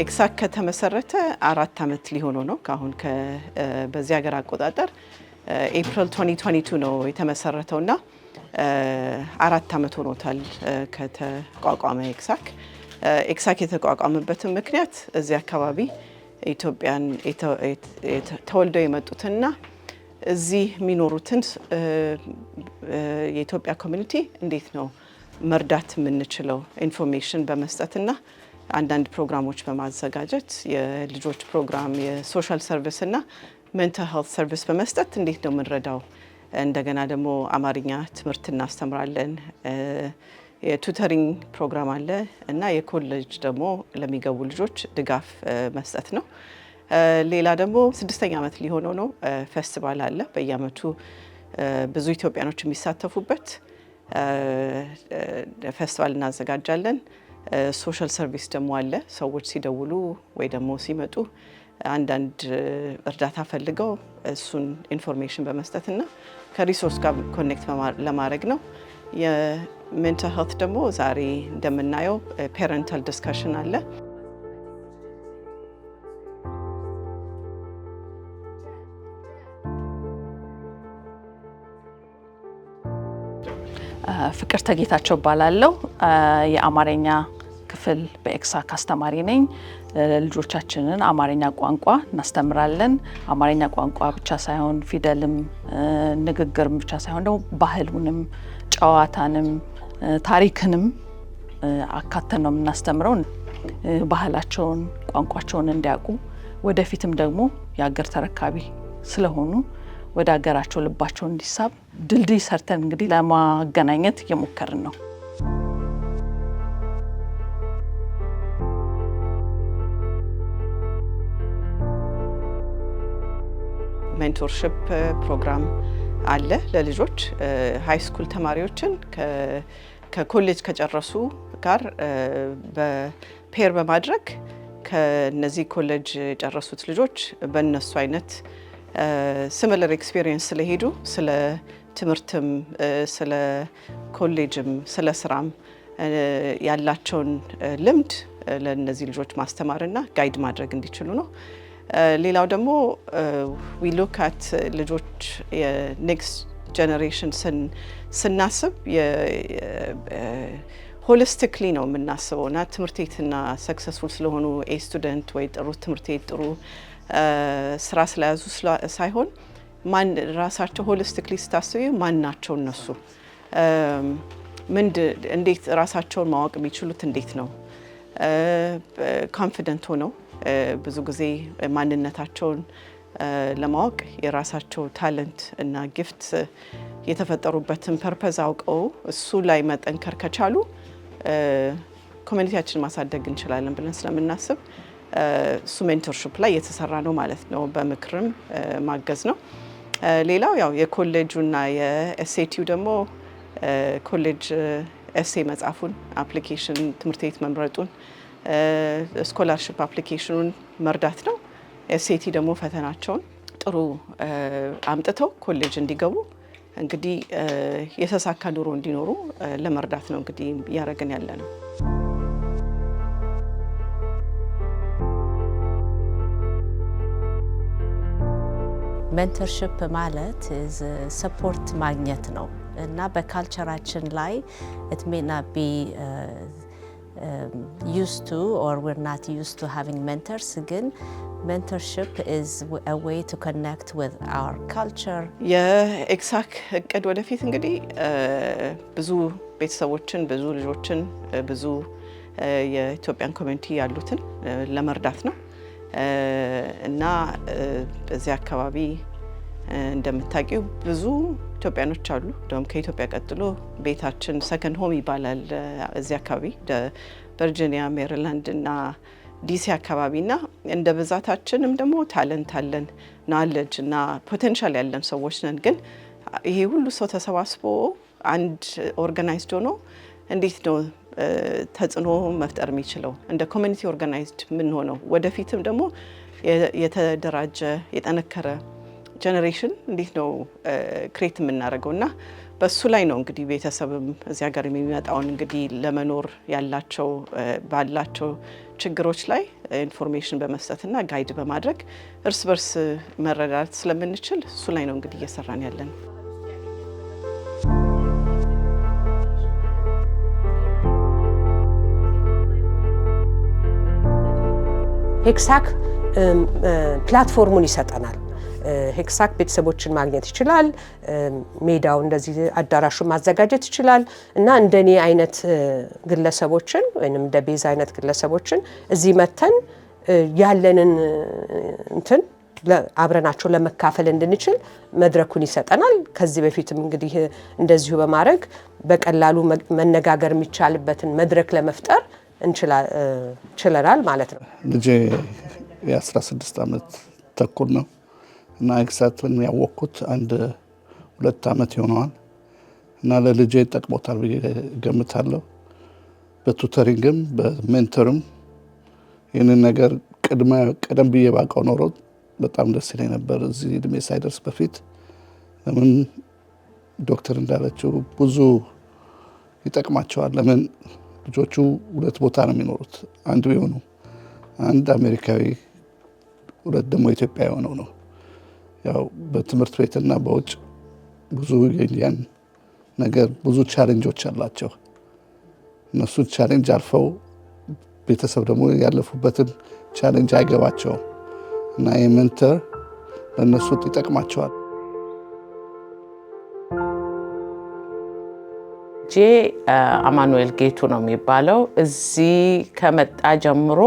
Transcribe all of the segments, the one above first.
ኤክሳክ ከተመሰረተ 4 ዓመት ሊሆነው ነው። ከአሁን በዚህ ሀገር አቆጣጠር ኤፕሪል 2022 ነው የተመሰረተው እና 4 ዓመት ሆኖታል ከተቋቋመ ኤክሳክ። ኤክሳክ የተቋቋመበትን ምክንያት እዚህ አካባቢ ኢትዮጵያን ተወልደው የመጡትና እዚህ የሚኖሩትን የኢትዮጵያ community እንዴት ነው መርዳት የምንችለው፣ information በመስጠትና አንዳንድ ፕሮግራሞች በማዘጋጀት፣ የልጆች ፕሮግራም፣ የ social service እና mental health service በመስጠት እንዴት ነው የምንረዳው። እንደገና ደግሞ አማርኛ ትምህርት እናስተምራለን። የ tutoring ፕሮግራም አለ እና የኮሌጅ ደግሞ ለሚገቡ ልጆች ድጋፍ መስጠት ነው። ሌላ ደግሞ ስድስተኛ ዓመት ሊሆነው ነው፣ ፌስቲቫል አለ በየዓመቱ ብዙ ኢትዮጵያኖች የሚሳተፉበት ፌስቲቫል እናዘጋጃለን። Social service ደግሞ አለ። ሰዎች ሲደውሉ ወይ ደግሞ ሲመጡ አንዳንድ እርዳታ ፈልገው እሱን information በመስጠትና ከ resource ጋር connect ለማድረግ ነው። የ mental health ደግሞ ዛሬ እንደምናየው parental discussion አለ። ፍቅርተ ጌታቸው እባላለሁ። የአማርኛ ክፍል በኤክሳክ አስተማሪ ነኝ። ልጆቻችንን አማርኛ ቋንቋ እናስተምራለን። አማርኛ ቋንቋ ብቻ ሳይሆን፣ ፊደልም ንግግርም ብቻ ሳይሆን ደግሞ ባህሉንም፣ ጨዋታንም፣ ታሪክንም አካተን ነው የምናስተምረው። ባህላቸውን፣ ቋንቋቸውን እንዲያውቁ፣ ወደፊትም ደግሞ የሀገር ተረካቢ ስለሆኑ ወደ ሀገራቸው ልባቸው እንዲሳብ ድልድይ ሰርተን እንግዲህ ለማገናኘት እየሞከርን ነው። Mentorship ፕሮግራም አለ ለልጆች፣ high school ተማሪዎችን ከኮሌጅ ከጨረሱ ጋር በ pair በማድረግ፣ ከነዚህ ኮሌጅ የጨረሱት ልጆች በእነሱ አይነት similar experience ስለሄዱ ስለ ትምህርትም፣ ስለ ኮሌጅም፣ ስለ ስራም ያላቸውን ልምድ ለእነዚህ ልጆች ማስተማርና guide ማድረግ እንዲችሉ ነው። ሌላው ደግሞ we look at ልጆች፣ የ next generation ስናስብ holistically ነው የምናስበው እና ትምህርት ቤትና successful ስለሆኑ፣ A student ወይ ጥሩ ትምህርት ቤት፣ ጥሩ ስራ ስለያዙ ሳይሆን ማን ራሳቸው holistically ስታስቢ ማን ናቸው እነሱ፣ ምንድ እንዴት ራሳቸውን ማወቅ የሚችሉት፣ እንዴት ነው confident ሆነው፣ ብዙ ጊዜ ማንነታቸውን ለማወቅ የራሳቸው talent እና gift፣ የተፈጠሩበትን purpose አውቀው እሱ ላይ መጠንከር ከቻሉ community ያችንን ማሳደግ እንችላለን ብለን ስለምናስብ እሱ mentorship ላይ የተሰራ ነው ማለት ነው። በምክርም ማገዝ ነው። ሌላው ያው የኮሌጁና የ SAT ው ደግሞ ኮሌጅ essay መጻፉን፣ application፣ ትምህርት ቤት መምረጡን፣ scholarship application ኑን መርዳት ነው። SAT ደግሞ ፈተናቸውን ጥሩ አምጥተው ኮሌጅ እንዲገቡ፣ እንግዲህ የተሳካ ኑሮ እንዲኖሩ ለመርዳት ነው እንግዲህ እያደረግን ያለ ነው። Mentorship ማለት support ማግኘት ነው እና በ culture ኣችን ላይ it may not be used to or we're not used to having mentors፣ ግን mentorship is a way to connect with our culture. የኤክሳክ እቅድ ወደፊት እንግዲህ ብዙ ቤተሰቦችን፣ ብዙ ልጆችን፣ ብዙ የ Ethiopian community ያሉትን ለመርዳት ነው እና በዚህ አካባቢ እንደምታውቂው ብዙ ኢትዮጵያኖች አሉ። እንደውም ከኢትዮጵያ ቀጥሎ ቤታችን second home ይባላል እዚህ አካባቢ ቨርጂኒያ፣ ሜሪላንድ እና ዲሲ አካባቢ። እና እንደ ብዛታችንም ደግሞ talent አለን፣ knowledge እና potential ያለን ሰዎች ነን። ግን ይሄ ሁሉ ሰው ተሰባስቦ አንድ organized ሆኖ እንዴት ነው ተጽዕኖ መፍጠር የሚችለው፣ እንደ community organized የምንሆነው፣ ወደፊትም ደግሞ የተደራጀ የጠነከረ generation እንዴት ነው create የምናደርገው እና በሱ ላይ ነው እንግዲህ ቤተሰብም እዚህ ሀገር የሚመጣውን እንግዲህ ለመኖር ያላቸው ባላቸው ችግሮች ላይ information በመስጠትና guide በማድረግ እርስ በርስ መረዳት ስለምንችል እሱ ላይ ነው እንግዲህ እየሰራን ያለነው። HECSAC platform ኡን ይሰጠናል። HECSAC ቤተሰቦችን ማግኘት ይችላል። ሜዳው እንደዚህ አዳራሹን ማዘጋጀት ይችላል እና እንደኔ አይነት ግለሰቦችን ወይንም እንደ ቤዛ አይነት ግለሰቦችን እዚህ መተን ያለንን እንትን አብረናቸው ለመካፈል እንድንችል መድረኩን ይሰጠናል። ከዚህ በፊትም እንግዲህ እንደዚሁ በማድረግ በቀላሉ መነጋገር የሚቻልበትን መድረክ ለመፍጠር ችለናል ማለት ነው። ልጄ የ16 ዓመት ተኩል ነው እና ECSAT ን ያወቅኩት አንድ 2 ዓመት ይሆነዋል እና ለልጄ ጠቅሞታል ብዬ ገምታለሁ። በ tutoring ም በ mentor ም ይህንን ነገር ቀደም ብዬ ባውቀው ኖሮ በጣም ደስ ይለኝ ነበር፣ እዚህ እድሜ ሳይደርስ በፊት። ለምን ዶክተር እንዳለችው ብዙ ይጠቅማቸዋል። ለምን ልጆቹ ሁለት ቦታ ነው የሚኖሩት፣ አንድ ቢሆኑ አንድ አሜሪካዊ፣ ሁለት ደግሞ ኢትዮጵያ የሆነው ነው። ያው በትምህርት ቤትና በውጭ ብዙ የኛን ነገር ብዙ challenge ኦች አላቸው። እነሱ challenge አልፈው ቤተሰብ ደግሞ ያለፉበትን challenge አይገባቸውም እና የ mentor ለእነሱ ይጠቅማቸዋል። ልጄ አማኑኤል ጌቱ ነው የሚባለው። እዚህ ከመጣ ጀምሮ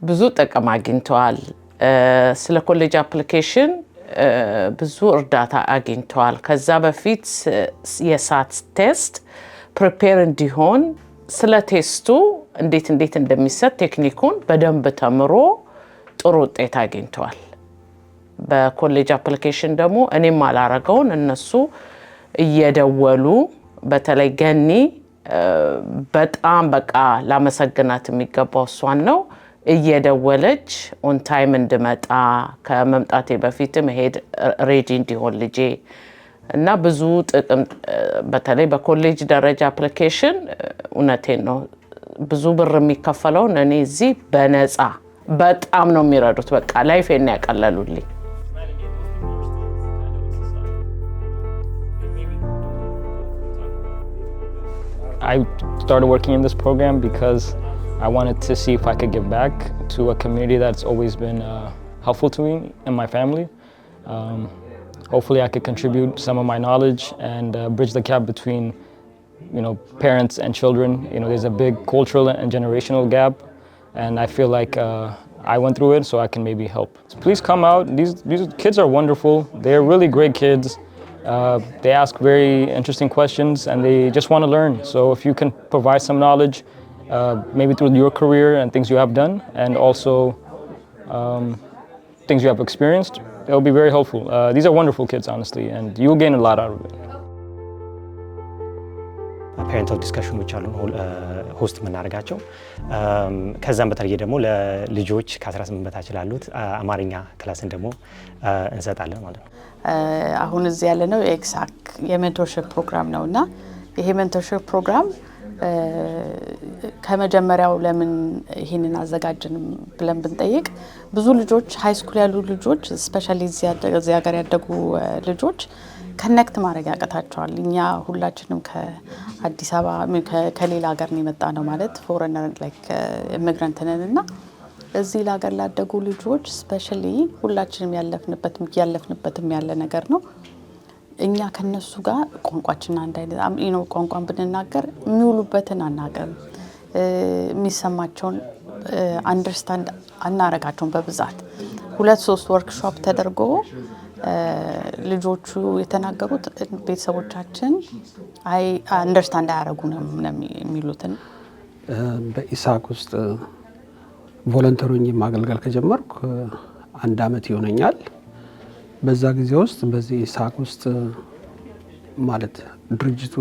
ብዙ ጥቅም አግኝተዋል። ስለ college application ብዙ እርዳታ አግኝተዋል። ከዛ በፊት የ SAT test prepare እንዲሆን ስለ test ኡ እንዴት እንዴት እንደሚሰጥ technique ኡን በደንብ ተምሮ ጥሩ ውጤት አግኝተዋል። በ college application ደግሞ እኔም አላረገውን እነሱ እየደወሉ፣ በተለይ ገኒ በጣም በቃ ላመሰግናት የሚገባው እሷን ነው። እየደወለች on time እንድመጣ፣ ከመምጣቴ በፊትም መሄድ ready እንዲሆን ልጄ እና ብዙ ጥቅም፣ በተለይ በኮሌጅ ደረጃ application፣ እውነቴን ነው፣ ብዙ ብር የሚከፈለውን እኔ እዚህ በነፃ በጣም ነው የሚረዱት። በቃ life ኤን ያቀለሉልኝ። I started working in this program because I wanted to see if I could give back to a community that's always been helpful to me and my family. Hopefully I could contribute some of my knowledge and bridge the gap between parents and children. There's a big cultural and generational gap, and I feel like I went through it, so I can maybe help. Please come out. These kids are wonderful. They're really great kids. They ask very interesting questions and they just want to learn. So if you can provide some knowledge, maybe through your career and things you have done, and also things you have experienced, it'll be very helpful. These are wonderful kids, honestly, and you'll gain a lot out of it. Parental discussion ኦች አሉን host የምናደርጋቸው። ከዛም በተለየ ደግሞ ለልጆች ከ18 በታች ላሉት አማርኛ class ን ደግሞ እንሰጣለን ማለት ነው። አሁን እዚህ ያለነው የ ECSAC የ mentorship program ነው እና ይሄ mentorship program ከመጀመሪያው ለምን ይህንን አዘጋጅን ብለን ብንጠይቅ ብዙ ልጆች፣ high school ያሉ ልጆች፣ especially እዚህ ሀገር ያደጉ ልጆች connect ማድረግ ያቅታቸዋል። እኛ ሁላችንም ከአዲስ አበባ ከሌላ ሀገር ነው የመጣነው፣ ማለት foreigner, like immigrant ነን እና እዚህ ለሀገር ላደጉ ልጆች especially ሁላችንም ያለፍንበት ያለፍንበትም ያለ ነገር ነው። እኛ ከነሱ ጋር ቋንቋችን አንድ አይነት ነው። ቋንቋን ብንናገር የሚውሉበትን አናውቅም። የሚሰማቸውን understand አናረጋቸውም። በብዛት ሁለት ሶስት ወርክሾፕ ተደርጎ ልጆቹ የተናገሩት ቤተሰቦቻችን አይ understand አያደርጉንም ነው የሚሉትን። በ ECSAC ውስጥ volunteer ሆኜ ማገልገል ከጀመርኩ አንድ አመት ይሆነኛል። በዛ ጊዜ ውስጥ በዚህ ECSAC ውስጥ ማለት ድርጅቱ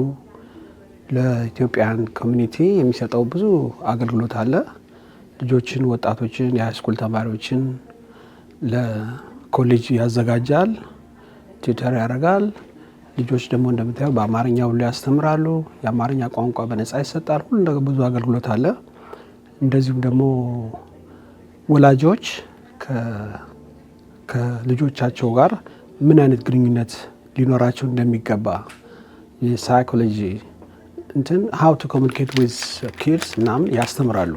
ለ Ethiopian community የሚሰጠው ብዙ አገልግሎት አለ። ልጆችን፣ ወጣቶችን፣ የ high school ተማሪዎችን ለኮሌጅ ያዘጋጃል፣ tutor ያደርጋል። ልጆች ደግሞ እንደምታየው በአማርኛ ሁሉ ያስተምራሉ። የአማርኛ ቋንቋ በነፃ ይሰጣል። ሁሉ ነገር ብዙ አገልግሎት አለ። እንደዚሁም ደግሞ ወላጆች ከልጆቻቸው ጋር ምን አይነት ግንኙነት ሊኖራቸው እንደሚገባ የ psychology እንትን how to communicate with kids ምናምን ያስተምራሉ።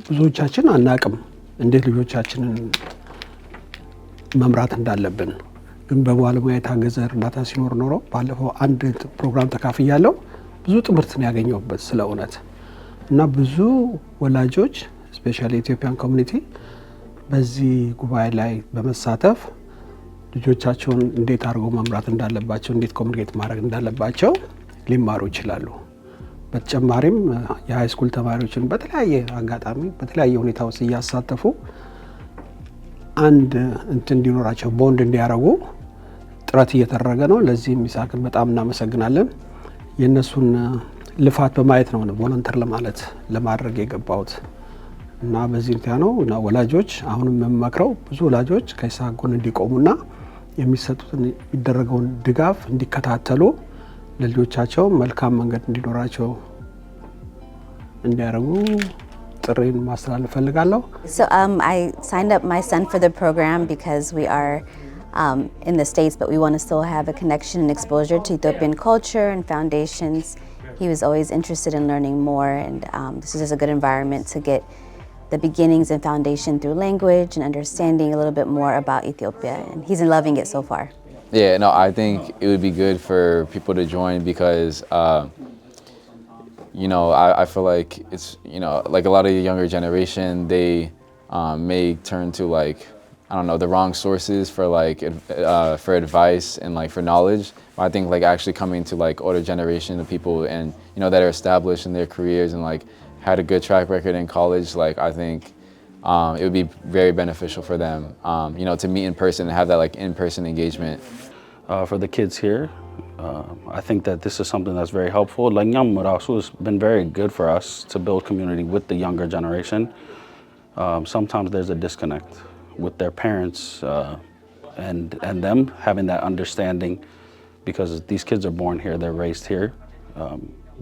ብዙዎቻችን አናቅም እንዴት ልጆቻችንን መምራት እንዳለብን። ግን በባለሙያ የታገዘ እርዳታ ሲኖር ኖሮ ባለፈው አንድ ፕሮግራም ተካፍያለሁ። ብዙ ትምህርት ነው ያገኘሁበት ስለ እውነት። እና ብዙ ወላጆች especially Ethiopian community በዚህ ጉባኤ ላይ በመሳተፍ ልጆቻቸውን እንዴት አድርገው መምራት እንዳለባቸው፣ እንዴት communicate ማድረግ እንዳለባቸው ሊማሩ ይችላሉ። በተጨማሪም የ high school ተማሪዎችን በተለያየ አጋጣሚ በተለያየ ሁኔታ ውስጥ እያሳተፉ አንድ እንትን እንዲኖራቸው ቦንድ እንዲያደርጉ ጥረት እየተደረገ ነው። ለዚህም ኢሳክን በጣም እናመሰግናለን። የእነሱን ልፋት በማየት ነው volunteer ለማለት ለማድረግ የገባሁት እና በዚህ ሁኔታ ነው። እና ወላጆች አሁንም የምመክረው ብዙ ወላጆች ከኢሳክ ጎን እንዲቆሙና የሚሰጡትን የሚደረገውን ድጋፍ እንዲከታተሉ፣ ለልጆቻቸው መልካም መንገድ እንዲኖራቸው እንዲያደርጉ ጥሪዬን ማስተላለፍ እፈልጋለሁ። So I signed up my son for the program because we are in the States, but we want to still have a connection and exposure to Ethiopian culture and foundations. He was always interested in learning more, and this is just a good environment to get the beginnings and foundation through language and understanding a little bit more about Ethiopia. And he's loving it so far. Yeah, no, I think it would be good for people to join because I feel like it's like a lot of the younger generation, they may turn to, like, I don't know, the wrong sources for like for advice and like for knowledge. But I think like actually coming to like older generation of people and that are established in their careers and like had a good track record in college, like I think it would be very beneficial for them to meet in person and have that like in-person engagement. For the kids here, I think that this is something that's very helpful. ለእኛም ራሱ has been very good for us to build community with the younger generation. Sometimes there's a disconnect with their parents and them having that understanding because these kids are born here, they're raised here,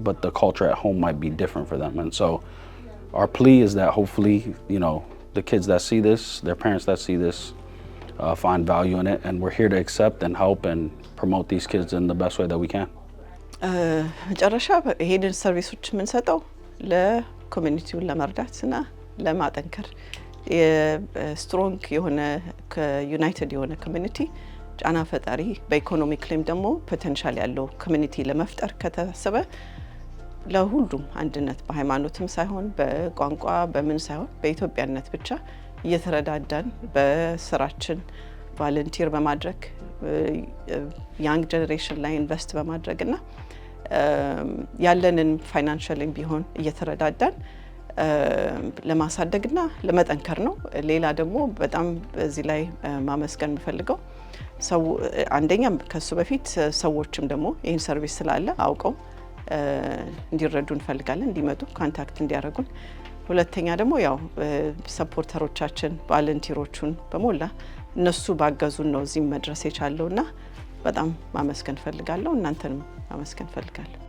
but the culture at home might be different for them. And so our plea is that hopefully, the kids that see this, their parents that see this, find value in it, and we're here to accept and help and promote these kids in the best way that we can. መጨረሻ ይሄንን service ኦች የምንሰጠው ለ community ውን ለመርዳት እና ለማጠንከር፣ strong የሆነ united የሆነ community፣ ጫና ፈጣሪ፣ በ economically ም ደግሞ potential ያለው community ለመፍጠር ከታሰበ ለሁሉም አንድነት በሃይማኖትም ሳይሆን፣ በቋንቋ በምን ሳይሆን፣ በኢትዮጵያነት ብቻ እየተረዳዳን፣ በስራችን volunteer በማድረግ፣ young generation ላይ invest በማድረግ እና ያለንን financially ም ቢሆን እየተረዳዳን ለማሳደግና ለመጠንከር ነው። ሌላ ደግሞ በጣም በዚህ ላይ ማመስገን የምፈልገው ሰው አንደኛ ከሱ በፊት ሰዎችም ደግሞ ይህን service ስላለ አውቀው እንዲረዱ እንፈልጋለን፣ እንዲመጡ contact እንዲያደርጉን። ሁለተኛ ደግሞ ያው supporter ኦቻችን፣ volunteer ኦቹን በሞላ እነሱ ባገዙን ነው እዚህም መድረስ የቻለው እና በጣም ማመስገን እፈልጋለሁ። እናንተንም ማመስገን እፈልጋለሁ።